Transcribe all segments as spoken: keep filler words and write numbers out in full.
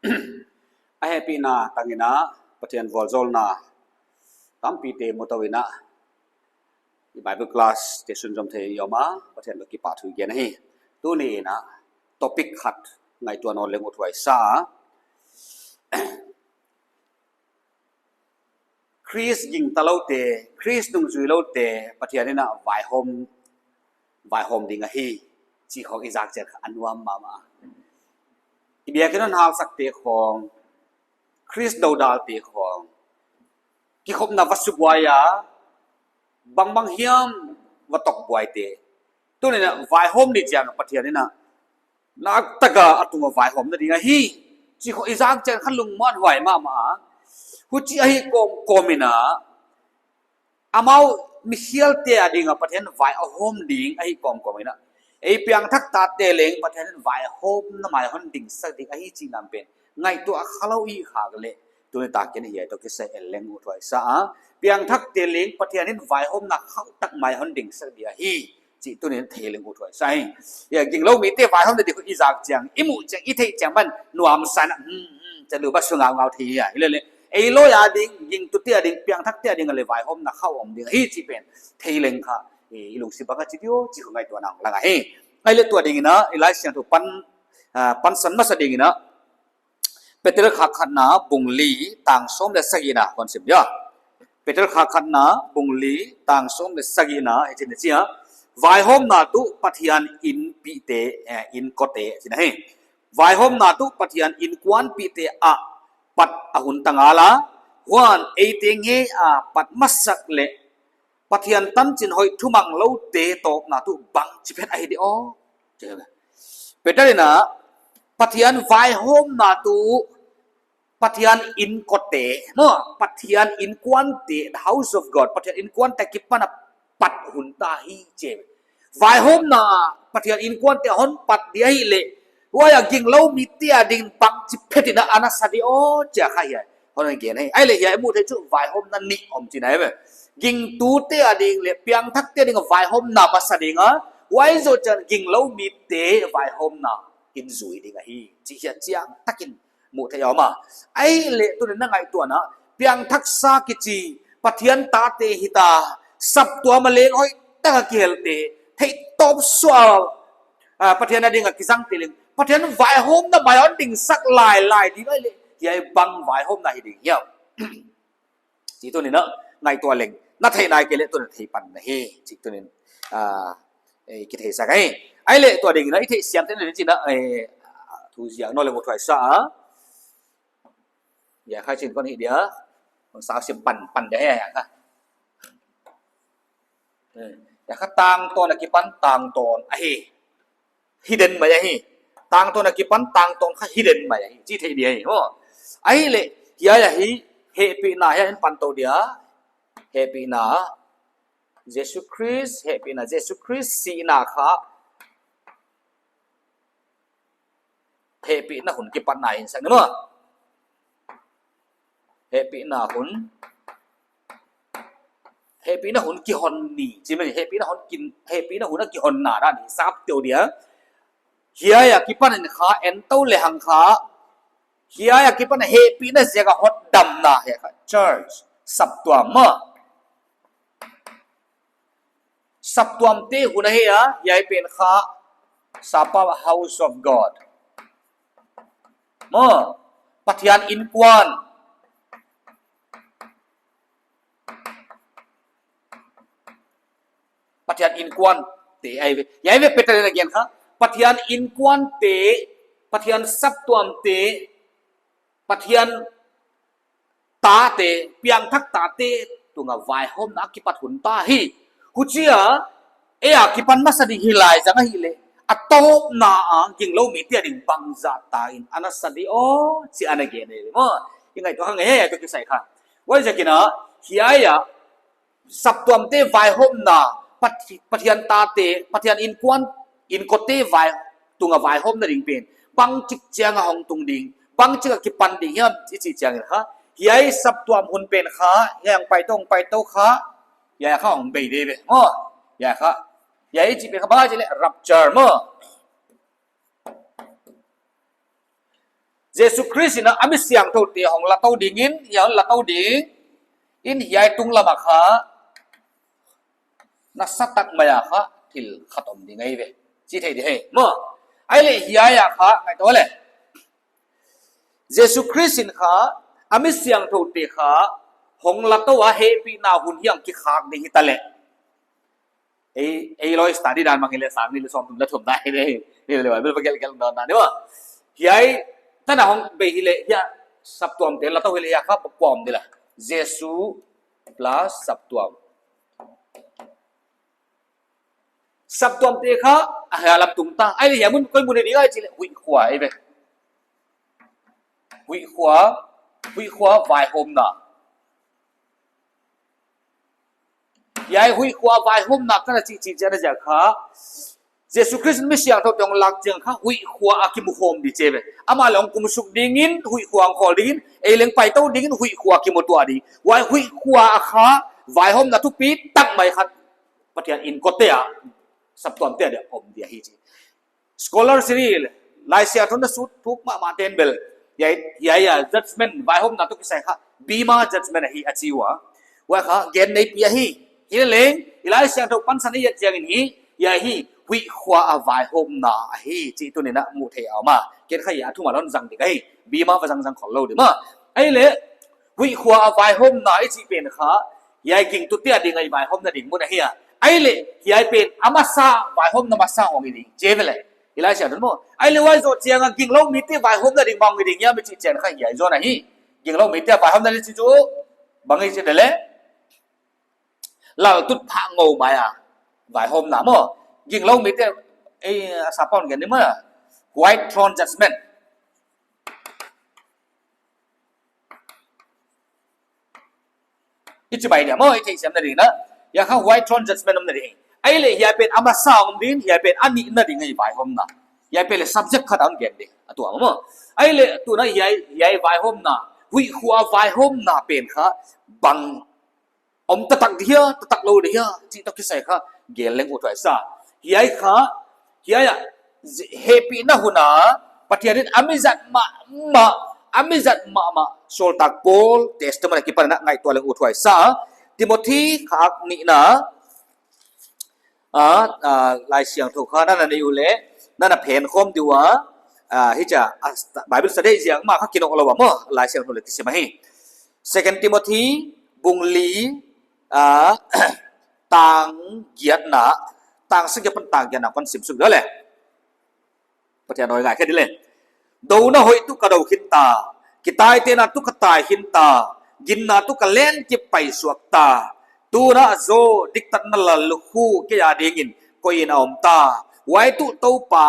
A hehpihna tang in a, Pathian vualzawlna tampite mu tou in a, i Bible class te sunzom thei i om a, Pathian toh kipahthu i gen ahi. Tuni in a, topic khat ngaihtuah nawn leng uthuai sa. Khrist gingtaloute, Khrist nungzuiloute, Pathian in a vaihawm, vaihawm ding ahi chih khong i zak chiang kha a nuam mahmah. I biakinn hon halsakte khong, Khrist dodalte'n khong kikhopna va subuai a, bangbang hiam va tokbuaite. Tuni in a vaihawm ni chiang Pathian in a nakpi taka a tunga vaihawmna ding ahi chih khong i zak chiang kha lungmuanhuai mahmah. Huchi ahi kawmkawm in a, amau mikhialte a ding a Pathian vai a hawm ding ahi kawmkawm in a, ei piangthak tate leng Pathian in vaihawmna mai hon dingsak ding ahi chih nam pen ngaihtuah khalou i hih khak leh, tuni takin hiai toh kisai en leng uthuai sa a. Piangthakte leng Pathian in vaihawmna khauhtak mai hon dingsak ding ahi chih tuni in thei leng uthuai sa hi. Hiai gingloumite vaihawmna ding i zak chiang, i muh chiang, i theih chiang bang nuamsa in a, hmm, hmm, chan lu ba su ngaungau thei hi a. Hilele, ei lawi a ding, gingtute a ding, piangthakte a ding a leh vaihawmna khauh om ding ahi chih pen thei leng kha, i, i lungsim bang a chi diam chih khong ngaihtuahna hong lang ahi. Ahihleh tua ding in a, i Laisiangthou pan, ah, pansan masa ding in a, Peter kha khatna bung li tang sawm leh sagihna kon sim dia. Peter kha khatna bung li tang sawm leh sagihna, hichi'n chi a. Vaihawmna tuh Pathian inpihte, eh, inkote, chi na hi. Vaihawmna tuh Pathian inkuanpihte a pat a hun ta ngal a, huan eite ngei a pat masak leh Pathian tanchin hoih thumanglou te tawpna tuh bangchi phet ahi di aw. Peter in a, Pathian vaihawmna tuh Pathian inkote, maw, Pathian inkuante, the house of God, Pathian inkuante akipan a pat hun ta hi chi. Vaihawmna Pathian inkuante hon pat di ahihleh, huai a gingloumite a ding bangchi phet in a na sa di aw chia kha hiai hon gen hi. Ahihleh hiai mu thei chu vaihawmna nih om chihna hi ve. Gingtute a ding leh piangthakte a ding a vaihawmna masa ding a, huai zoh chiang gingloumite vaihawmna in zui ding ahi chih hiai chiang takin mu thei a om a. Ahihleh tuni in a ngaihtuahna, piangthaksa kichi, Pathian tate hita, saptuam a leng hoihtaka kihelte, theihtawp sual, ah, Pathian a ding a kizangte leng Pathian vaihawmna mai hon dingsak lailai ding ahihleh, hiai bang vaihawmna hi ding hiam chih tuni in a ngaihtuah leng, na theih nai kei leh tuni in a thei pan na hi chih tuni in, ah, eh, kitheisak hi. Ahihleh tua ding in a i theihsiam te ni chih in a, eh, thu ziak nawn leng uthuai sa a. Hiai kha chin kon hi dia. Kon sa sim pan, pan dia hiai kha. Eh, hiai kha tangtawn akipan tangtawn ahi. Hidden mai ahi. Tangtawn akipan tangtawn kha hidden mai ahi. Chi thei dia hi, maw. Ahihleh, hiai ahi, hehpihna hiai in pan tou dia. Hehpihna Jesu Khrist, hehpihna Jesu Khrist sihna kha hehpihna hun kipatna in sak ni maw. Hehpihna hun, hehpihna hun kihon ni, chi mai, hehpihna hun kin, hehpihna hun a kihonna dan i sap tou dia. Hiai akipan in kha, en tou lehang kha, hiai akipan hehpihna ziak a hotdamna, hiai kha church, saptuam maw. Saptuamte hun ahi a, hiai pen kha, sapa, house of God. Maw, Pathian inkuan. Pathian inkuante ahi ve. Hiai ve Peter in a gen kha, Pathian inkuante, Pathian saptuamte, Pathian tate, piangthak tate tunga vaihawmna kipat hun ta hi. Huchia, ei akipan masa ding hi lai zang ahihleh, a tawpna a gingloumite a ding bangzah ta in a na sa di aw, chi a na gen hi maw. I ngaihtuah kha nge, hiai toh kisai kha. Huaiziakin a, hiai a, saptuamte vaihawmna, Pathi-, Pathian tate, Pathian inkuan, inkote vai, tunga vaihawmna ding pen bangchik chiang a hong tung ding, bangchik a kipan ding hiam i chih chiangin kha, hiai saptuam hun pen kha, hiai hong pai tou, hong pai tou kha, hiai kha hong bei di ve maw. Hiai kha, hiai chih pen kha bang chih leh rapture maw. Jesu Khrist in a mi siangthoute hong la tou dingin, hiai hong la tou dingin hiai tunglam a kha nasatak mai a kha thil khat om ding ahi ve. Chi thei di hi. Maw. Ahihleh hiai a kha ngaihtuah le. Jesu Khrist in kha a mi siangthoute kha hong la tou a hehpihna hun hiam kikhak ding hi ta le. Ei, ei loi study dan mangin le sang nih le sawmthum le thum dan hi le, hi le Bible va gelh gelh dan dan ni maw. Hiai tan a hong bei hi le, hiai saptuamte la tou hi le, hiai kha kua om di la. Jesu plus saptuam. Saptuamte kha a hiai lam tung ta. Ahihleh hiai mun koi mun hi di ngai chi le, huih khua ahi ve. Huih khua, huih khua vaihawmna. Hiai huih khua vaihawmna ka na chih chih chiang a ziak kha, Jesu Khrist mi siangthoute hong lak chiang kha huih khua a kimu khawm di chi ve. Amah leh hong kum suk dingin, huih khua hong khawl dingin, ei leng pai tou dingin huih khua kimu tuah di. Huai huih khua a kha vaihawmna thupi tak mai khat Pathian in kote a, saptuamte a dia om di ahi chi. Scholar siri, Laisiangthou a sut thuk mahmah ten bel, hiai, hiai a judgment, vaihawmna toh kisai kha bema judgment ahi a chi ua. Huai kha gen neipi ahi. Hi leng, i Laisiangthou pansan i et chiangin hi, hiai hi huih khua a vaihawmna ahi chih tuni'n a mu thei a om a. Ken kha hiai a thum a lon zang di ka hi. Bema va zang zang khol lou di maw. Ahihleh, huih khua a vaihawmna i chih pen kha, hiai gingtute a ding a i vaihawmna ding mun ahi a. Ahihleh, hiai pen a masa vaihawmna masa hong hi ding. Chi ve le. I Laisiangthou maw. Ahihleh huai zoh chiang a ginglou mite vaihawmna ding bang hi ding hiam i chih chiang kha hiai zoh na hi. Ginglou mite vaihawmna le chi chu bang hi chi di le. Laltutphah ngou mai a vaihawmna maw. Ginglou mite, eh, a sa pon gen ni maw. White throne judgment. I chi bai dia maw, i theisiam na ding na. Hiai kha white throne judgment om na ding. Ahihleh hiai pen a masa om ding, hiai pen a nihna ding a i vaihawmna. Hiai pen le subject khat a gen di. A tua maw. Ahihleh tuna hiai, hiai vaihawmna. Huih khua vaihawmna pen kha bang om taktak di hia, taktak lou di hia, chih toh kisai kha, gen leng uthuai sa. Hiai kha, hiai a, zi-, hehpihna hun a, Pathian in a mi zat mahmah, a mi zat mahmah, Sawltak Paul, testament a kipan in a ngaihtuah leng uthuai sa. Timothy, kha nihna, a, a, Laisiangthou kha, na na nei uleh, na na phen khawm di ua, a, hichia, a, st-, Bible study ziak mah kha kinawk lou a maw, Laisiangthou leh kisim ahi. Second Timothy, bung li, a, tang giatna, tang sagih apan tang giatna kon sim suk di le. Pathian hon ngai khe di le. Douna hoih tuh ka dou khin ta, kitaitehna tuh ka tai khin ta, ginna tuh ka len kip pai suak ta. Tuna zaw diktatna lallukhu kei a dingin koi in a om ta. Huai tuh Toupa,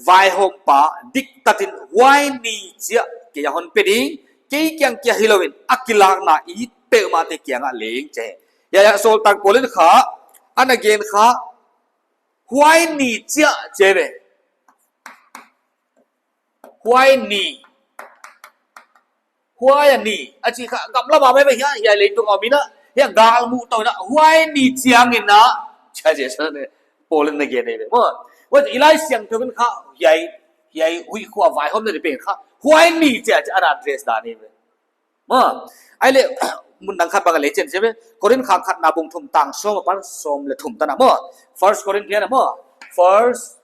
vaihawmpa, diktat in huai ni chiah kei a hon pe ding, kei kiang kia hilou in a kilakna it peuhmahte kiang ah leng chi. Hiai a Sawltak Paul in kha, a na gen kha, huai ni chiah chi ve. Huai ni. Huai a ni. A chih kha gamla ba mai ba hiai, hiai leitung a om in a. Hiai gal mu tou in a. Huai ni chiang in a. Chia Jesu ne. Paul in na gen ahi ve. Maw. Huai i Laisiangthou in kha. Hiai, hiai huih khua vaihawmna di pen kha. Huai ni chiah, chiah a na address dan ahi ve. Maw, ahihleh, mun dang khat bang a lei chen se ve, Korin khang khatna bung thum tang sawm apan sawm leh thum tan a maw. First Corinthian a maw. First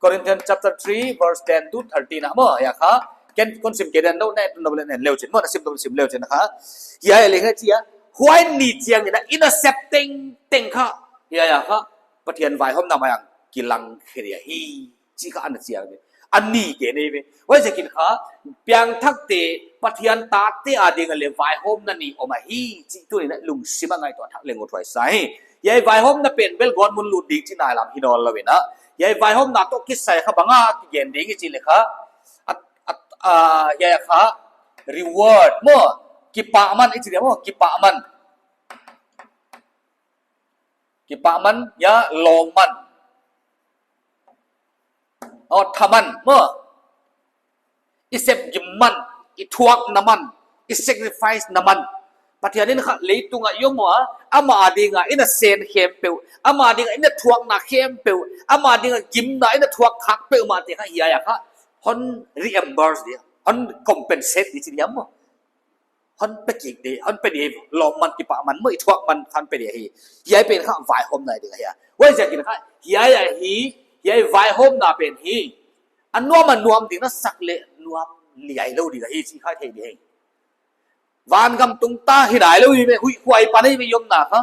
Corinthians chapter three, verse ten to thirteen a maw. Hiai kha, ken kon sim kei di, nou ne, nou leh nen leu chen maw, na sim tou sim leu chen kha. Hiai leng hichia, huai ni chiang in a, in a sep tengteng kha. Hiai kha, Pathian vaihawmna mai a kilang khe di ahi. Chih kha ana chiang ve. A ni gen ahi ve. Huaiziakin kha, piangthakte, Pathian tate a ding a leh vaihawmna ni om ahi, chih tuni'n a lungsim a ngaihtuah thak leng uthuai sa hi. Hiai vaihawmna pen bel gawtmun lut ding chih nai lam hi nawnlou in a. Hiai vaihawmna toh kisai kha bang a kigen ding i chih leh kha. A, a, a, hiai kha, reward maw. Kipahman i chih di maw, kipahman. Kipahman, hiai lawmman. Aw, thaman, maw. I sep gimman, i thuakna man, i sacrifice na man. Pathian in kha leitung a i om ua, amah a ding a i na sen khempeuh, amah a ding a i na thuakna khempeuh, amah a ding a gimna i na thuak khak peuhmahte kha hiai a kha. Hon reimburse di. Hon compensate di chi diam maw. Hon pe kik di, hon pe di, lawmman kipahman maw, i thuakman hon pe di hi. Hiai pen kha vaihawmna ding ahi a. Huaiziakin kha, hiai ahi, hiai vaihawmna pen hi. A nuam a nuam ding na sak leh nuam liai lou ding ahi, chih kha thei di hi. Vangam tungtang hi nai lou hi ve, huih khuai pan hi ve i omna kha.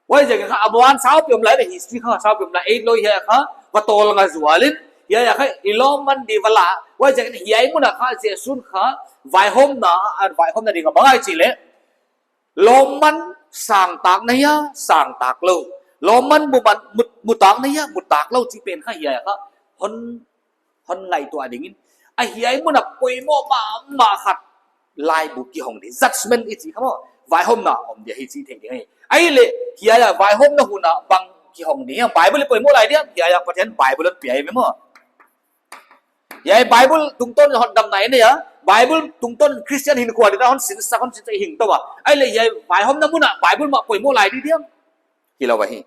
Huaiziakin kha, a muan saupi om lai ve, history kha saupi om lai, ei loi hiai kha, va tawlnga zual in, hiai kha, i lawmman di va la, huaiziakin hiai mun a kha, Jesu'n kha, vaihawmna, a vaihawmna ding a bang ahia chih leh, lawmman sang tak na hia, sang tak lou. Lawmman mu man, mu, mu tak na hia, mu tak lou chih pen kha hiai kha, hon hon ngaihtuah dingin. A hiai mun a poimoh mahmah khat laibu kihong di. Judgment i chih kha maw. Vaihawmna om di hi chih thei ding ahi. Ahihleh, hiai a vaihawmna hun a bang kihong di. Hiai Bible poimoh lai diam. Hiai a Pathian Bible hon pia hi maw. Hiai Bible tungtawn hotdamna i nei a. Bible tungtawn Christian hinkhua ding a hon sinsak hon sinsak hing tou a. Ahihleh hiai vaihawmna mun a Bible mah poimoh lai di diam. Hilou ahi.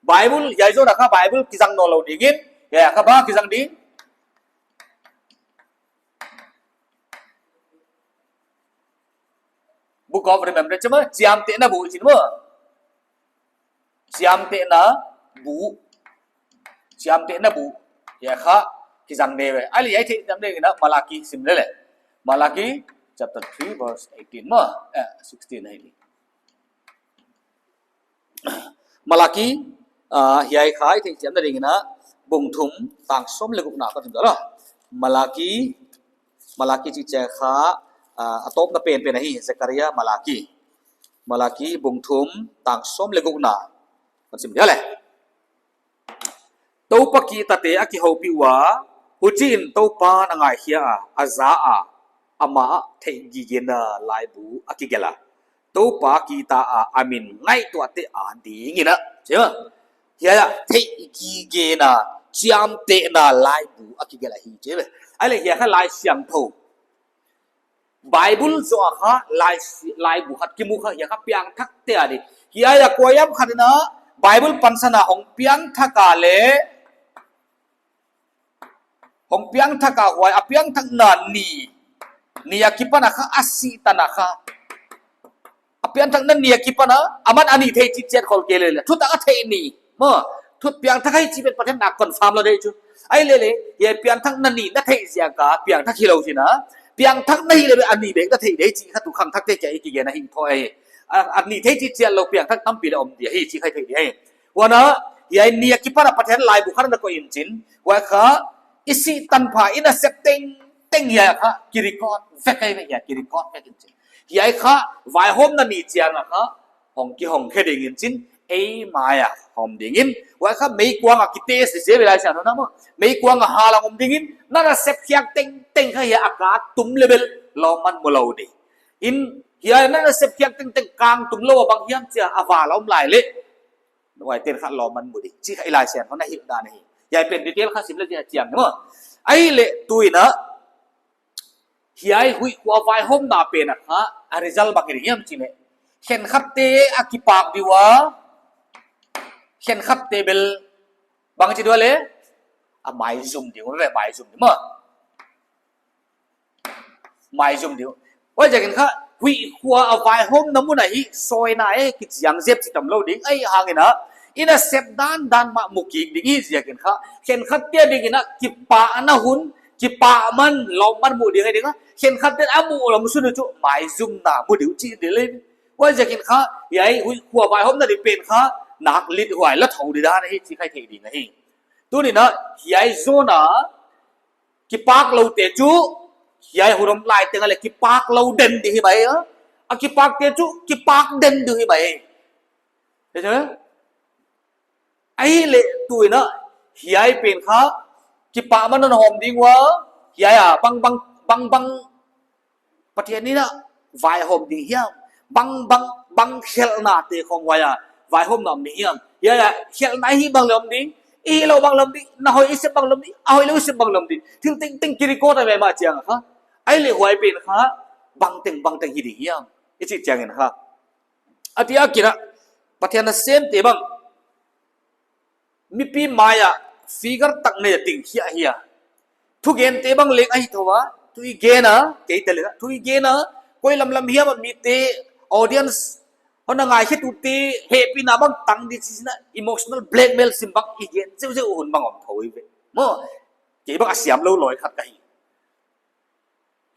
Bible, hiai zoh na kha Bible kizang nawnlou dingin. Hiai kha bang kizang ding. Book of Remembrance maw, chiamtehna bu i chi maw. Chiamtehna bu. Chiamtehna bu. Hiai kha kizang di ve. Ahihleh hiai theih chiam dingin a Malaki sim leh leh. Malaki chapter three verse eighteen maw. Eh, sixteen ahi. Malaki, ah, hiai kha i theih chiamna dingin a, bung thum tang sawm leh gukna kon sim tou lou. Malaki, Malaki chih chiang kha, ah, a tawpna pen pen ahi, Zechariah, Malaki. Malaki, bung thum tang sawm leh gukna kon sim dia leh. Toupa kihtate a kihoupih ua, huchiin Toupa'n a ngaikhia a, a za a, amah theihgigena laibu a kigelh a. Toupa kihta a, a min ngaihtuahte adingin a. Chi maw. Hiai a theihgigena, chiamtehna laibu a kigelh ahi chi ve. Ahihleh hiai kha Laisiangthou. Bible zoh a kha lai, laibu khat kimu kha hiai kha piangthakte a di. Hiai a kuahiam khat in a Bible pansan a hong piangthak a leh, hong piangthak a huai, a piangthakna ni, ni a kipan a kha a sih tan a kha. A piangthakna ni a kipan a, aman a ni theih chih chiat khol kei leh leh. Thutak a theih ni. Maw, thut piangthak ahi chih pen Pathian na confirm lou di chu. Ahihleh leh, hiai piangthakna ni na theih ziak a, piangthak hilou chihna. Piangthakna hi leh a ni bek na theih di chih kha tu khangthakte kiang i kigen a hing thou ahi. A, a ni theih chih chiat lou piangthak tampi leh om di ahi chih kha i thei di ahi. Huan a, hiai ni a kipan a Pathian laibu khat na koih in chin. Huai kha, i sih tanpha, i nasep tengteng hiai a kha, kirecord vek ahi ve hiai, kirecord vek in chin. Hiai kha, vaihawmna ni chiang a kha, hong kihong khe dingin chin, ei mai a hawm dingin, huai kha meikuang a kitest di chi ve Laisiangthou na maw. Meikuang a hal a om dingin, na nasep khiak tengteng kha hiai a kang tum leh bel lawmman mu lou di. In, hiai na nasep khiak tengteng kang tum lou a bang hiam chia a val a om lai leh. Huaite'n kha lawmman mu di. Chih kha i Laisiangthou na hilh dan ahi. Hiai pen detail kha sim leh chiang maw. Ahihleh tuin a, hiai huih khua vaihawmna pen a kha, a result bang hi ding hiam chih leh. Khenkhatte a kipak di ua, khenkhatte bel bang chi di ua leh, a maizum di ua ve, maizum di maw. Maizum di ua. Huaiziakin kha, huih khua a vaihawmna mun ahi, sawina e, kichiang zep chi tam lou ding, ahihhangin a, i nasep dandan mah mu kik ding hi ziakin kha, khenkhatte dingin a, kipahna hun, kipahman, lawmman mu ding ahi ding a, khenkhatte'n a mu lou sun chu, maizumna mu di uh chih di leh. Huaiziakin kha, hiai huih khua vaihawmna di pen kha, nak lit huai la thou di dan ahi, chih kha i thei ding ahi. Tuin a, hiai zoh na, kipak loute chu, hiai hun om lai teng a leh kipak lou den di hi mai a. A kipakte chu, kipak den di hi mai. Ahihleh tuin a, hiai pen kha, kipahman hon hawm ding ua, hiai a, bang, bang, bang, bang, Pathian in a vaihawm ding hiam. Bang, bang, bang khelhnate khong huai a vaihawmna om ding hiam. Hiai a, khelhna hi bang leh om ding. I hilou bang leh om ding. Na hoih i sep bang leh om ding. A hoihlou i sep bang leh om ding. Thil tengteng kirecord a ve mah chiang kha. Ahihleh huai pen kha. Bangteng, bangteng hi ding hiam. I chih chiangin kha. A ti a kinah. Pathian nasemte bang. Mipi mai a figure tak nei a ding hiai ahi a. Thugente bang leng ahi thou a, Thu i gen a, kei tel a, thu i gen a, koi lamlam hiam a mite, audience, hon a ngaikhiatute, hehpihna bang tang di chih in a, emotional blackmail sim bang i gen, zeuhzeuh hun bang om thou hi ve. Maw, kei bang a siam lou loi khat ka hi.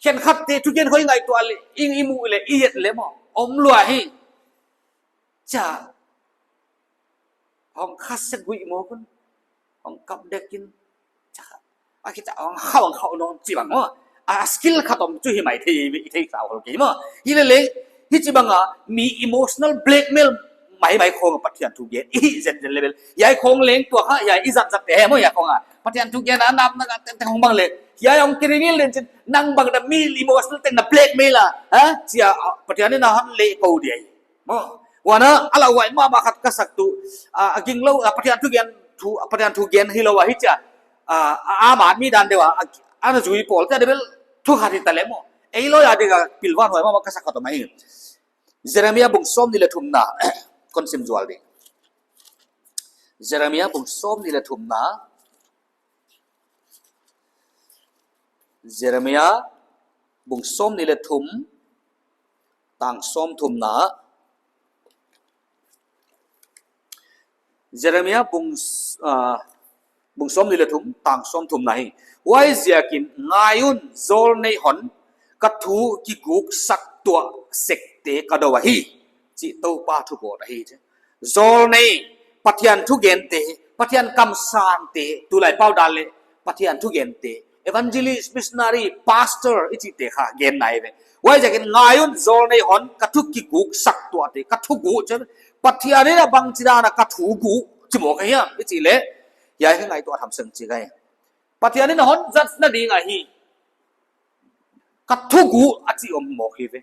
Khenkhatte thugen hoih ngaihtuah leh, i, i muh leh, i et leh maw, om lua hi. Cha, hong kha sek guih maw kun, hong kap dek in, cha, a ki cha hong khau, hong khau nawn chih bang maw. A skill khat om chu hi maithei, i thei sa hol kei maw. Hi leh leng, hichibang a mi emotional blackmail maimai khong a Pathian thu gen i hi zenzen leh bel. Hiai khong leng tua kha, hiai i zat zat te hi maw hiai khong a. Pathian thu gen a nam na ka teng teng hong bang leh. Hiai hong ki reveal den chin, nang bang na mi emotional teng na blackmail a. Ha? Chia, a, Pathian in a hon leh kou dia hi. Maw. Huan a, a lauhuai mahmah khat ka sak tuh, a, a ginglou, a, Pathian thu gen, thu, Pathian thu gen hilou a hichia, a, a, a man mi dan deuh a, a, ana zui pawl, tia deuh bel thu khat hi ta leh maw. Ei lou a ding a pilvang huai mahmah ka sak khat om ahi. Jeremia bung sawmnih leh thumna, kon sim zual ding. Jeremia bung sawmnih leh thumna, Jeremia bung sawmnih leh thum, tang sawmthumna. Jeremia bung, ah, bung sawmnih leh thum, tang sawmthumna hi. Huaiziakin ngai un, zawlnei hon, ka thu kiguksak tuah sekte ka dou ahi, chih Toupa thu gawt ahi. Zawlnei, Pathian thugente, Pathian kamsangte, tulai pau dan leh Pathian thugente, evangelist, missionary, pastor, i chihte kha gen nai ve. Huaiziakin ngai un, zawlnei hon ka thu kiguksak tuahte, ka thuguh chu, Pathian in a bangchidan a ka thuguh, chi mawk ahi hiam, i chih leh, hiai hi ngaihtuah tham seng chih ka hi. Pathian in a hon zat na ding ahi. Ka thuguh a chih om mawk hi ve.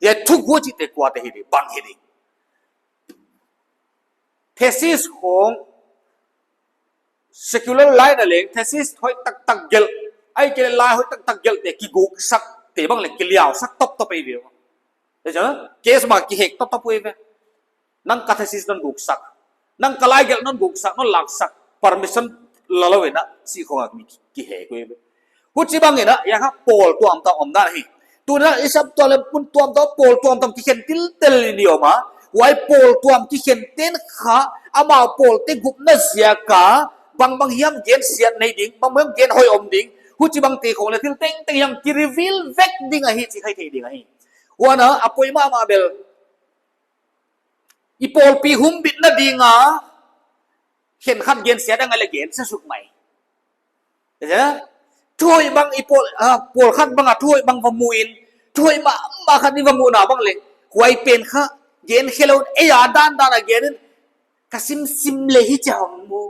Hiai thuguh chihte kuate hi ding, bang hi ding. Thesis khong, secular line a leng, thesis hoih taktak gelh, ahihkeileh lai hoih taktak gelhte kiguksak, te bang leh kiliausak tawptawp ei ve. Te chu, case mah kihek tawptawp ei ve. Nang ka thesis non guksak, nang ka laigelh non guksak, non laksak, permission la lou in a, chih khong a mi ki, kihek ei ve. Huchibang in a, hiai kha pawl tuamtuam om dan hi. Tun a i sap tuam leh mun tuamtuam, pawl tuamtuam kikhen tiltel in i om a. Huai pawl tuam kikhen ten kha, amau pawlte gupna ziak a, bangbang hiam gensiatna nei ding, bangbang hiam gen hoih om ding. Huchibangte khong leh thil tengteng hiam ki reveal vek ding ahi chih kha i thei ding ahi. Huan a, a poimoh mahmah bel, i pawlpi humbitna ding a, khenkhat gensiat a ngai leh gensia suk mai. Ka chi a, thu hoih bang i pawl, ah, pawlkhat bang a thu hoih bang va mu in, thu hoih mahmah khat i va muhna bang leh, huai pen kha, gen khe lou, ei a dandan a gen in, ka simsim leh hichia hong mu,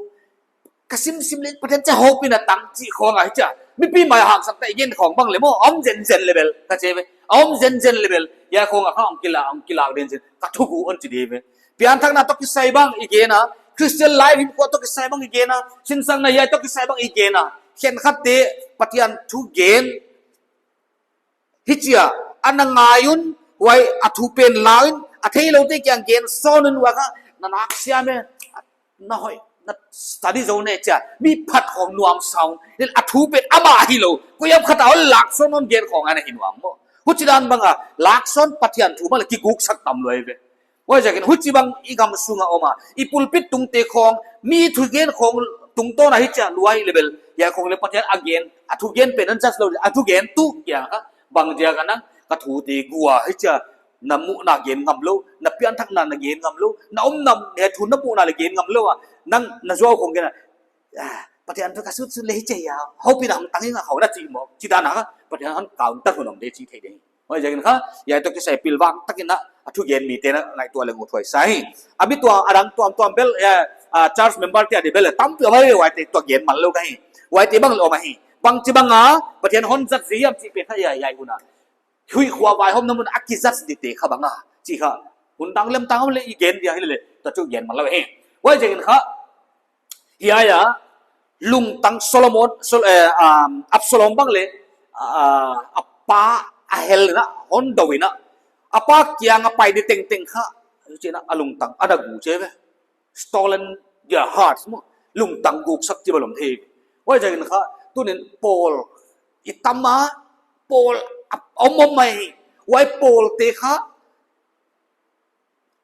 ka simsim leh Pathian cha hope in a tang chih khong a hichia. Mipi mai a haksakte i gen khong bang leh maw, om zenzen leh bel, ka chi ve, om zenzen leh bel, hiai khong a kha hong kila, hong kilak den chin, ka thuguh hon chi di ve. Pianthakna toh kisai bang i gen a, Christian life hinkhua toh kisai bang i gen a, sinsakna hiai toh kisai bang i gen a. Khenkhatte Pathian thu gen. Hichia, ana ngai un, huai a thu pen la un, a theiloute kiang gen sawn un huai kha, na nak siam e, na hoih, na study zou ne chia, mi phat khong nuam sawn, nin a thu pen amah hilou, koi hiam khat a hon lak sawn hon gen khong ana hi nuam maw. Huchidan bang a, lak sawn Pathian thu mah leh kiguksak tam lua ei ve. Huaiziakin huchibang i gam sung a om a, i pulpit tungte khong, mi thugen khong tungtawn a hichia luai leh bel, hiai khong leh Pathian a gen, a thugen pen hon judge lou, a thugentu kiang kha, bang dia ka nang, ka thute guh a hichia, na muhna gen ngam lou, na pianthakna na gen ngam lou, na omna, hiai thu na muhna leh gen ngam lou a, nang na zuau khong gen a, ah, Pathian thu ka sutsut leh hichia, hope in a hong tang in a khong na chi maw, chidan a kha, Pathian hon counter hun om di chih thei ding. Huaiziakin kha, hiai toh kisai pilvang takin a, a thugen mite na ngaihtuah leng uthuai sa hi. A mi tuam, a dang tuamtuam bel, eh, ah, church member te a di bel, tampi a vai huaite tua gen man lou ka hi. Huaite bang leh om ahi. Bangchibang a, Pathian hon zat zi hiam chih pen kha hiai, hiai hun a. Huih khua vaihawmna mun a kizat dite kha bang a. Chih kha, hun dang lemtang om leh i gen dia hi leh, tua chu gen man lou hi. Huaiziakin kha, hiai a, lungtang Solomon, Sol-, eh, um, Absalom bang leh, ah, a pa a hel in a, hon dou in a, a pa kiang a pai di tengteng kha, chih in a, a lungtang, ana guh chi ve. Stolen their hearts maw, lungtang guksak chih bang lom thei. Huaiziakin kha, tunin Paul, I tam a, pawl a om om mai. Huai pawlte kha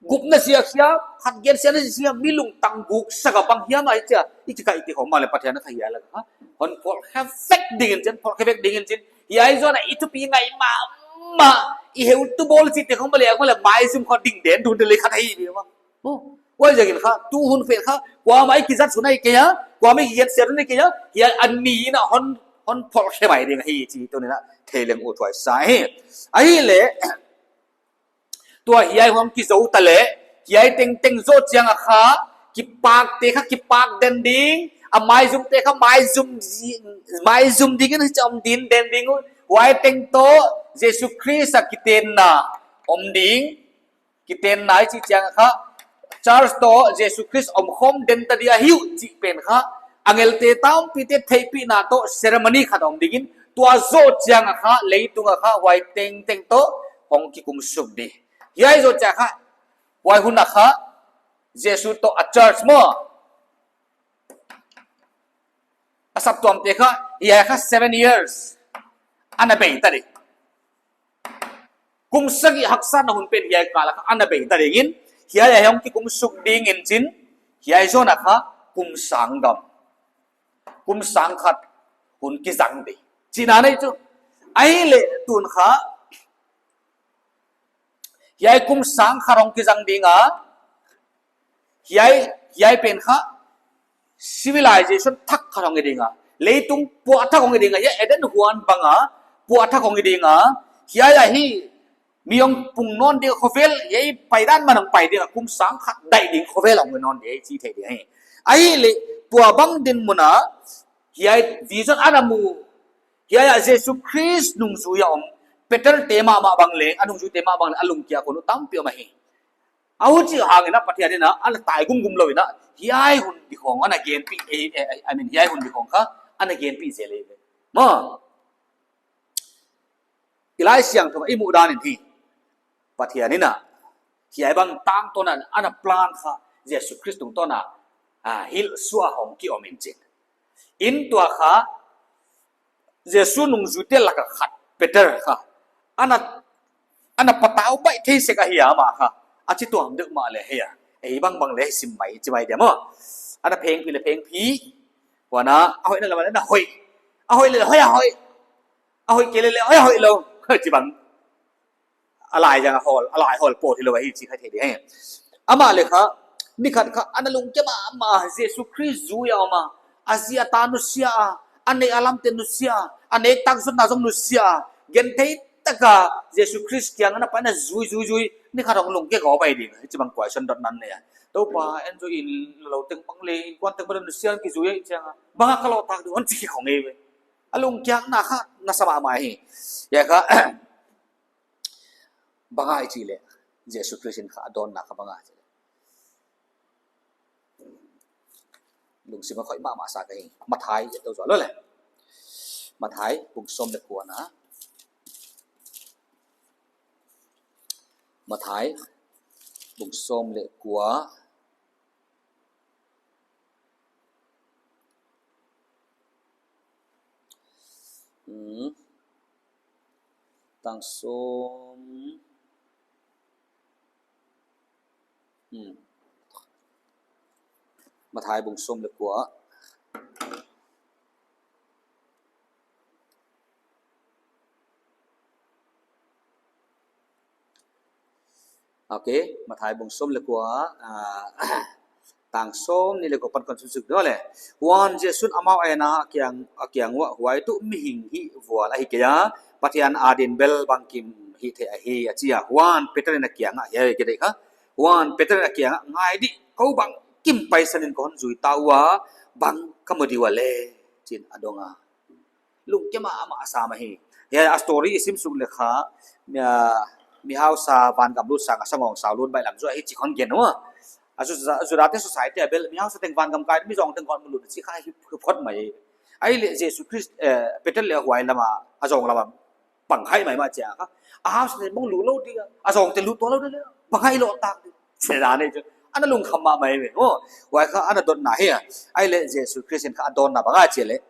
gupna ziak hiam, khat gensiatna ziak hiam, mi lungtang guk sak a bang hiam a i chi a, i chi kha i ti khong mahleh Pathian a kha hiai lak a hon pholh khe vek ding in chin, pholh khe vek ding in chin. Hiai zoh a i thupi ngai mahmah, i heutu bawl chihte khong mahleh, mahleh maizum khong ding den dun de leh khat hi di bang. Oh, huaiziakin kha, tu hun pen kha, kuamah i kizat sun ahi kei a, kuamah i kigensiat hun ahi kei a, hiai a ni in a hon, hon pholh khe mai ding hi chih tuni'n a thei leng ut huai sa hi. Ahihleh, tua hiai hong kizou ta leh, hiai tengteng zoh chiang a kha, kipakte kha kipak den ding, a maizumte kha maizum, maizum ding in chom din den ding uh, huai teng toh, Jesu Khrist a kitenna om ding, kitenna i chih chiang a kha, church toh Jesu Khrist omkhawm den ta di ahi uh chih pen kha, angelte tampite theihpihna toh ceremony khat om ding in, tua zoh chiang a kha, leitung a kha, huai tengteng toh, hong kikum suk di. Hiai zoh chiang a kha, huai hun a kha, Jesu toh a church maw, a saptuamte kha, hiai kha seven years, ana bei ta di. Kum sagih haksatna hun pen hiai kal a kha ana bei ta ding in, hiai a hong kikum suk ding in chin, hiai zoh a kha kum sang gam, kum sang khat hun kizang di. Chihna nei chu. Ahihleh tun kha, hiai kum sang khat hong kizang ding a, hiai, hiai pen kha, civilization thak khat hong hi ding a. Leitung puak thak hong hi ding a, hiai Eden huan bang a, puak thak hong hi ding a. Hiai a hi, mi hong pung nawn ding khovel, hiai paidan man hong pai ding a, kum sang khat daih ding khovel hong nawn ding, chih thei ding hi. Ahihleh, tua bang dinmun a, hiai vision ana mu, hiai a Jesu Khrist nungzui a om, Peter te mahmah bang leng, a nungzuite mahmah bang leng, a lungkia khong uh tampi om ahi. A huchi hang in a Pathian in a, ana tai gumgum lou in a, hiai hun di khong, ana genpih, eh, eh, eh, I mean, hiai hun di khong kha, ana genpih zel e. Maw. I Laisiangthou i muh dan in hi. Pathian in a, hiai bang tangtawn a, ana plan kha, Jesu Khrist tungtawn a, ah, hilh suah hong ki om in chin. In tua kha, Jesu nungzuite lak a khat, Peter kha. Ana, ana patau baih thei sek ahi a mah kha. A chi tuam deuh mahleh hi a. Ei bang bang leh sim mai, chi mai diam aw. Ana phengphi leh phengphi. Huan a, a hoihna lam a leh ana hoih. A hoih leh hoih a hoih. A hoih kei leh leh hoih a hoih lou. Chi bang. A lai zang a hawl, a lai hawl pawt hilou ahi chih kha thei di hi. Amah leh kha, ni khat kha, ana lungkia mahmah, Jesu Khrist zui a om a, a zi a ta nusia a, a neih a lamte nusia a, a nek tak zonna zong nusia a, genthei tak a, Jesu Khrist kiang ana pai in a zui, zui, zui, ni khat hong lungkia gawp ahi ding, hichibang question dot nan nei a. Toupa, en zui in lou teng bang leh, innkuan teng bang leh nusia in kizui ahi chiang a, bang a ka lawh tak di, hon chi khong e ve. A lungkiakna kha, nasa mahmah hi. Hiai kha, bang a i chih leh, Jesu Khrist in kha a dawnna kha bang a chih leh. Lungsim a khoih mahmah sa ka hi. Mathai, i et tou zual lou leh. Mathai, bung sawm leh kua na. Mathai, bung sawm leh kua. Hmm. Tang sawm. Hmm. Mathai bung sawm leh kua. Ok, Mathai bung sawm leh kua, ah, tang sawmnih leh kua pan kon suk suk deuh leh. Huan Jesu'n amau a en a, a kiang, a kiang uah, huai tuh mihing hihvual ahi kei a, Pathian adin bel bangkim hihtheih ahi, a chi a. Huan Peter in a kiang ah, hiai kei dei kha. Huan Peter in a kiang ah, ngai di, kou bangkim paisan in kon zui ta ua, bang ka mu di ua leh, chi'n a dong a. Lungkia mahmah a sa mah hi. Hiai a story i sim suk leh kha, mi, ah, mihausa vangam lut sang a sangawngsau lut baihlam zaw hi chih kon gen ua. A Ju-, Judate society a bel mihausa teng vangam kai, mi zawng teng kon lut chih kha hi phot mai. Ahihleh Jesu Khrist, eh, Peter leh huai lam a, a zawng lam a, pang hai mai mah chiang kha. A hausa teng bang lut lou di, a zawng teng lut tou lou di, pang hai lou tak di. Chih dan nei chu. Ana lungkham mahmah ve. Oh, huai kha ana dotna hi a. Ahihleh Jesu Khrist in kha a dawnna bang a chih leh.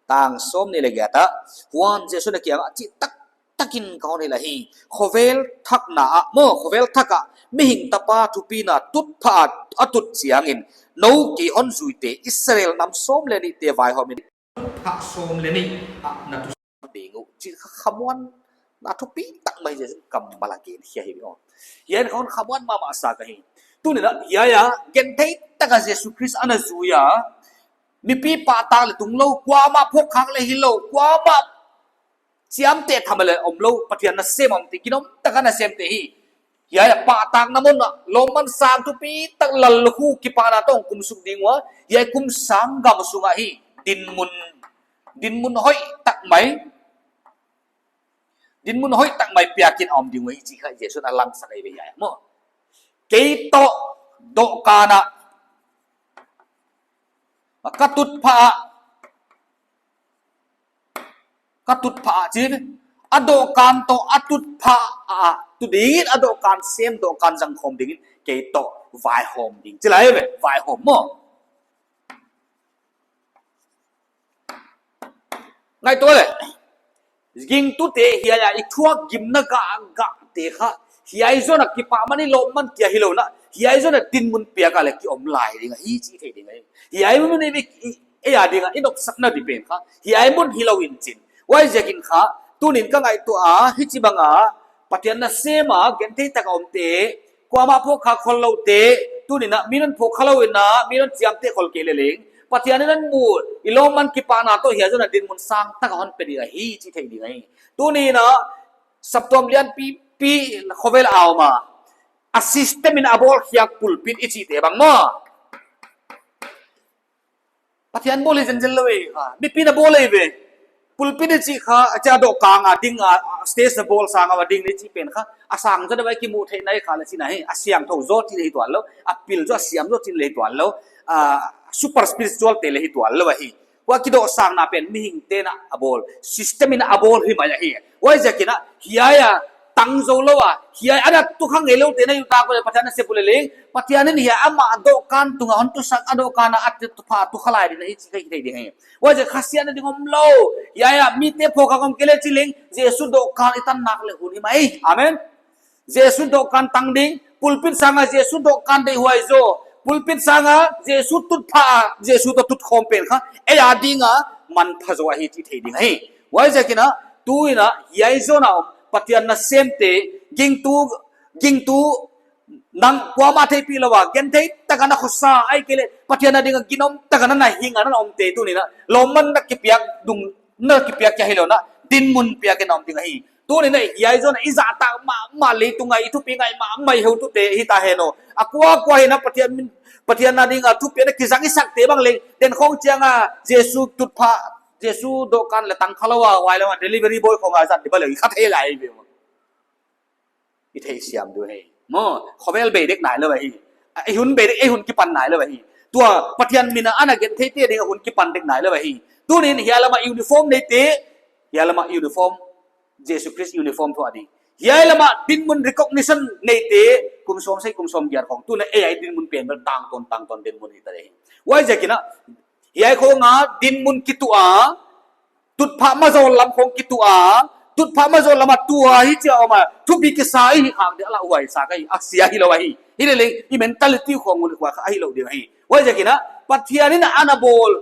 Tang sawmnih leh giat ah, huan Jesu'n a kiangah, chihtaktakin ka hon hilh ahi, khovel thak ah maw, khovel thak ah mihing tapa thupina tutphah a tut chiangin, nou kei hon zuite Israel nam sawm leh nihte vaihawmin, tutphah sawm leh nih ah na tu ding uh, chih kha khamuanna thupitak mai Jesu'n kammal a gen khia hi maw. Hiai in ka hon khamuan mahmah sak ahi. Tuni'n hiai a genthei taka Jesu Khrist ana zui a, mipi pahtak leh tunglou, kuamah phawkkhak leh hilou, kuamah chiamteh tham leh omlou, Pathian nasem omte, ginom taka nasemte hi. Hiai a pahtakna mun ah lawmman sang thupitak lal hu kipahna toh kum suk ding ua, hiai kum sang gam sungah hi dinmun, dinmun hoihtak mai, dinmun hoihtak mai piakin om ding uh ahi chih kha Jesu'n a langsak ahi ve hiai ah maw. Kei toh dohkan ah ka tutphah, ka tutphah chih, a dohkan toh a tutphah a tu dingin, a dohkan sem, dohkan zang khawm dingin kei toh vaihawm ding chi lai ve, vaihawm maw. Ngaihtuah leh, gingtute hiai a i thuak gimna gahgahte kha, hiai zon a kipahman, i lawmman kia hilou in, hiai zon a dinmun piak a leh ki om lai ding ahi chih thei ding ahi. Hiai mun i, i, ei a ding a i nopsakna di pen kha hiai mun hilou in chin. Huaiziakin kha, tuni'n ka ngaihtuah a, hichibang a Pathian nasem a genthei taka omte, kuamah phawkkhak khol loute, tuni'n mi'n phawkkha lou in, mi'n chiamteh khol kei leh leng, Pathian in a mu, i lawmman kipahna toh hiai zon a dinmun sang taka hon pe ding ahi chih thei ding ahi. Tuni'n saptuam lian pipi khovel a om a, a system in a bawl khiak pulpit i chihte bang maw. Pathian bawl hi zenzen lou ei kha, mipi'n a bawl ei ve. Pulpit i chih kha, a chia dohkan a ding a, a stage a bawl sang a ding ni chih pen kha, a sang zaw deuh a kimu theihna hi kha leh chihna hi, a siangthou zaw chih hi tuanlou, a pil zaw, a siam zaw chih hi tuanlou, a super spiritual te leh hi tuanlou ahi. Huai kidohsakna pen mihingte'n a bawl, system in a bawl hi mai ahi. Huaiziakin hiai a tang zou lou a, hiai a na tu kha ngeiloute na i ut a, ko leh Pathian nasep uleh leng, Pathian in hiai amah dohkan tunga hon tusak a, dohkan a a tutphah tu kha lai ding ahi chih kha i thei ding ahi. Huaiziak kha siatna ding omlou. Hiai a mite phawkkhak om kei leh chi leng, Jesu dohkan i tan nak leh hun hi mai. Amen. Jesu dohkan tang ding, pulpit sang a Jesu dohkan deihhuai zaw, pulpit sang a Jesu tutphah, Jesu toh tut khawm pen kha ei a ding a manpha zaw ahi chih thei ding ahi. Huaiziakin, tuin hiai zon a om Pathian nasemte, gingtu, gingtu, nang kuamah theihpih lou a, genthei taka na khosa, ahihkeileh Pathian a ding a ginom taka na hing a na omte tuni'n lawmman na kipiak ding, na kipiak kia hilou in, dinmun piakin om ding ahi. Tuni'n hiai zon a i zahtak mahmah, leitung a i thupi ngai mahmah i heutute hita hen aw. A kuakua hi'n Pathian min, Pathian a ding a thupiakna kizang i sakte bang leng, den khong chiang a Jesu tutphah, Jesu dohkan leh tang kha lou a, huai lam a delivery boy khong a zat di bang leng, kha thei lai ve. I theisiam diu ahi. Maw, khovel bei dek nailou ahi. A, ei hun bei dek, ei hun kipan nailou ahi. Tua Pathian min a ana gentheite ding a hun kipan dek nailou ahi. Tuni'n hiai lam a uniform neite, hiai lam a uniform, Jesu Khrist uniform thu a ding. Hiai lam a dinmun recognition neite, kum sawmsagih, kum sawmgiat khong. Tuni'n ei a dinmun pen bel tangtawn, tangtawn dinmun hita ahi. Huaiziakin, hiai khong a dinmun kituh a, tutphah mazawl lam khong kituh a, tutphah mazawl lam a tu a, hichia om a, thupi kisa i hi khak ding a lauhuai sa ka hi, a sia hilou ahi. Hileh leng, i mentality khong un huai kha hilou ding ahi. Huaiziakin, Pathian in ana bawl,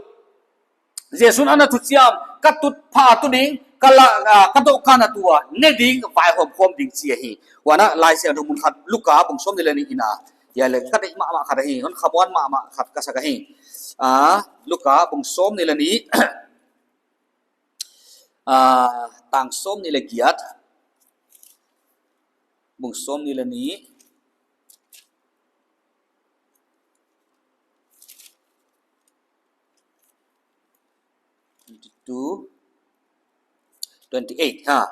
Jesu'n ana thuchiam, ka tutphah tu ding, ka la, ah, ka dohkan a tu a, ne ding, vaihawm khawm ding chi ahi. Huan Laisiangthou mun khat, Luka bung sawmnih leh nih in a, hiai leh ka deih mahmah khat ahi, hon khamuan mahmah khat ka sa ka hi. Ah, Luka bung sawmnih leh nih, ah, tang sawmnih leh giat. Bung sawmnih leh nih. Twenty-two, twenty-eight, ha.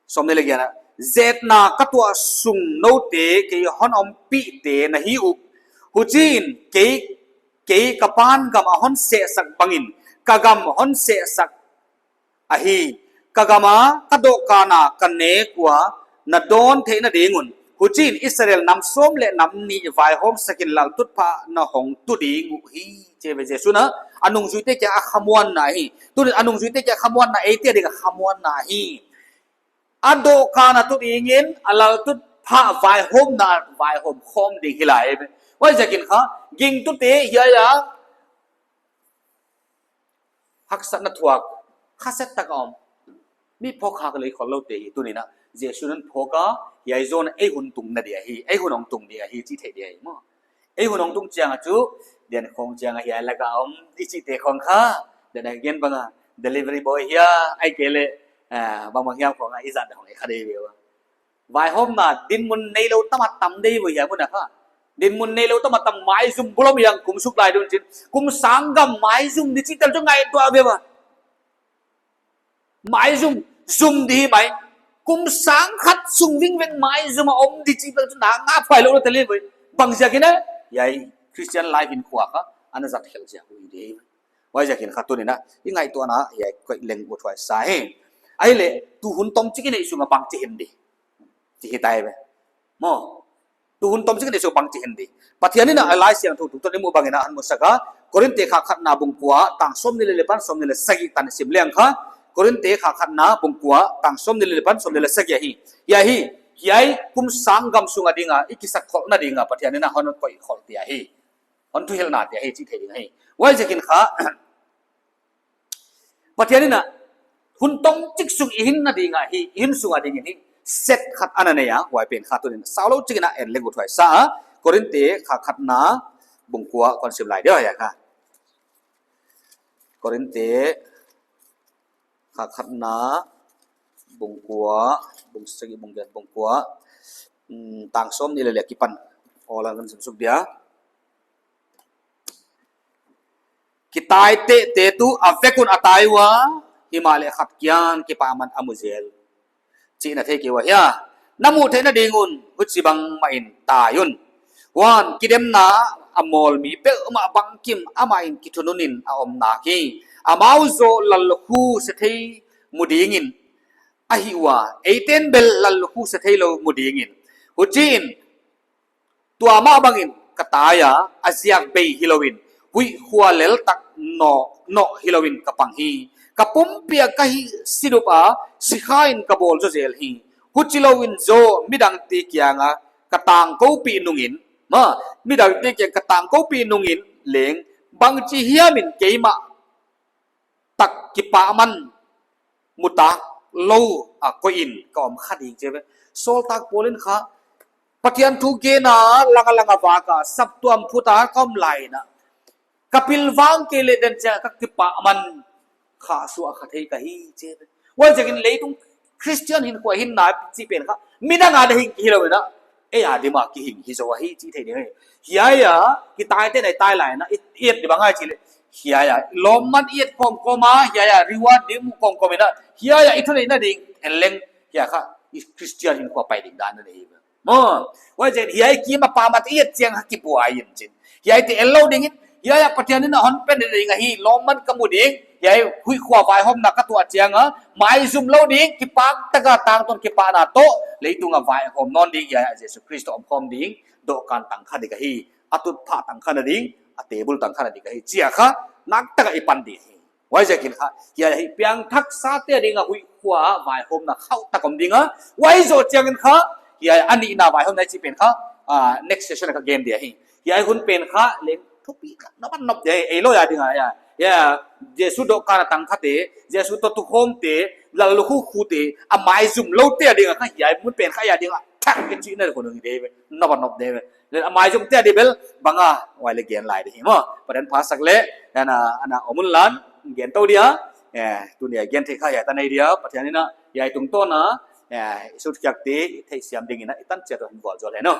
Sawmnih leh giat ah. Zetna ka tuah sung noute kei hon ompihte na hi uh. Huchiin kei, kei ka Pa'n gam a hon sehsak bangin, ka gam hon sehsak ahi. Ka gam a ka dohkan a ka nek ua, na dawn theihna ding un. Huchiin Israel nam sawm leh nam nih vaihawm sakin laltutphah na hong tu ding uhi, chi ve. Jesu'n a nungzuite kiang a khamuanna hi. Tunin a nungzuite kiang a khamuanna, eite ading a khamuanna hi. A dohkan a tu dingin a laltutphah vaihawmna vaihawm khawm ding hi lai. Huaiziakin kha gingtute hiai a haksatna thuak, khasia tak a om, mi phawk khak lei khol loute hi tunin a Jesu'n a phawk a, hiai zong ei hun tung na dia hi, ei hun hong tung dia hi chi thei dia hi maw. Ei hun hong tung chiang a chu, dian khong chiang a hiai lak a om i chihte khong kha, dan a gen bang a, delivery boy hia, ahihkeileh, ah, bangbang hiam khong a i zat hong i kha dei ve ua. Vaihawmna dinmun neilou tam a tam dei ve hiai mun a kha. Dinmun neilou tam a tam, maizum bul om hiang kum suk lai dun chin. Kum sang gam maizum di chih tel chu ngaihtuah ve ua. Maizum, zum di mai. Kum sang khat sung vingveng maizum a om di chih tel chu na ngaihphuai lou tel ve. Bangziakin a, hiai Christian life in kua kha, ana zat khel ziak uh i di. Huaiziakin kha tunin a, i ngaihtuahna, hiai koih leng uthuai sa hi. Ahihleh, tu hun tomchik i neih sung a bangchi hen di. Chi hi tai ve. Maw. Tu hun tomchik i neih sung a bangchi hen di. Pathian in a Laisiangthou tungtawn i muh bangin a hon musak a, Korinte kha khatna bung kua, tang sawmnih leh li apan sawmnih leh sagih tan sim leng kha, Korinte kha khatna bung kua, tang sawmnih leh li apan sawmnih leh sagih ahi. Hiai hi, hiai kum sang gam sung a ding a, i kisak kholhna ding a, Pathian in a hon koih kholh te ahi. Hon thuhilhna te ahi, chi thei ding ahi. Huaiziakin kha, Pathian in a hun tomchik sung i hinna ding a hi, i hin sung a ding hi, set khat ana nei a, huai pen kha tunin saulou chik in a en leng uthuai sa a, Korinte kha khatna bung kua kon sim lai dia hiai kha. Korinte kha khatna bung kua, bung sagih, bung giat, bung kua, mm, tang sawmnih leh li akipan. Awl a kan sim suk dia. Kitaitehte tuh a vek un a tai ua, himahleh khat kiang kipahman a mu zel. Chihna thei kei ua hia. Na muh theihna ding un, huchibang mah in tai un. Huan, kidemna a mawl mi peuhmah bangkim amah in kithunun in a om nak hi. Amau zaw lallukhu sethei mu dingin a hih ua, eiten bel lallukhu sethei lou mu dingin. Huchiin, tua mah bangin ka tai a, a ziak bei hilouin, huihkhua lel tak nawh, nawh hilouin ka pang hi. Ka pumpi a ka hih sidup a, sikha in ka bawl zaw zel hi. Huchilouin zaw midangte kiang a ka tangkoupih nungin, maw, midangte kiang ka tangkoupih nungin leng, bangchi hiam in keimah tak kipahman mu tak lou a koih in ka om kha ding chi ve. Sawltak Paul in kha, Pathian thu gen a, lang a lang a vak a, saptuam phut a ka om lai in a, ka pilvang kei leh den chiang a ka kipahman kha suah kha thei ka hi chi ve. Huaiziakin leitung Christian hinkhua hinna chih pen kha, midang a dia hing kihi lou in a, ei a dia mah kihing hi zaw ahi chi thei ding hi. Hiai a, kitaite na i tai lai in a, i, i et di bang ahia chih leh. Hiai a, lawmman i et kawmkawm a, hiai a, reward di mu kawmkawm in a, hiai a, i thuneihna ding, en leng, hiai kha, i Christian hinkhua pai ding dan na hi. Maw, huaiziakin hiai kim a pahman i et chiang a kibuai in chin. Hiaite en lou dingin, hiai a Pathian in a hon pen ding ahi, lawmman ka mu ding, hiai huihkhua vaihawmna ka tuah chiang a, maizum lou ding, kipak tak a tangtawn kipahna toh, leitung a vaihawm nawn ding, hiai a Jesu Khrist toh omkhawm ding, dohkan tang kha ding ahi, a tutphah tang kha na ding, a table tang kha na ding ahi, chi a kha, nak tak a i pan ding ahi. Huaiziakin kha, hiai a hi piangthaksate a ding a huihkhua vaihawmna khauh tak om ding a, huai zoh chiangin kha, hiai a nihna vaihawmna i chih pen kha, ah, next session a ka gen ding ahi. Hiai hun pen kha, leng thupi kha, nop a nop ding ahi, ei lou a ding a, hiai, hiai, Jesu dohkan a tang khate, Jesu toh tukhawmte, lallukhu khute, a maizum loute a ding a kha, hiai mun pen kha, hiai a ding a, thak ke chihna hun ding ve, nop a nop ding ve. Leh a maizumte a dia bel, bang a, huai leh gen lai ding hi maw. Pathian pha sak leh, ana, ana om un lan, gen tou dia, eh, tuni a gen theih kha hiai tan ahi dia, Pathian in a, hiai tungtawn a, eh, i sut khiakte, i theihsiam dingin a, i tan chiat un vualzawl hen aw.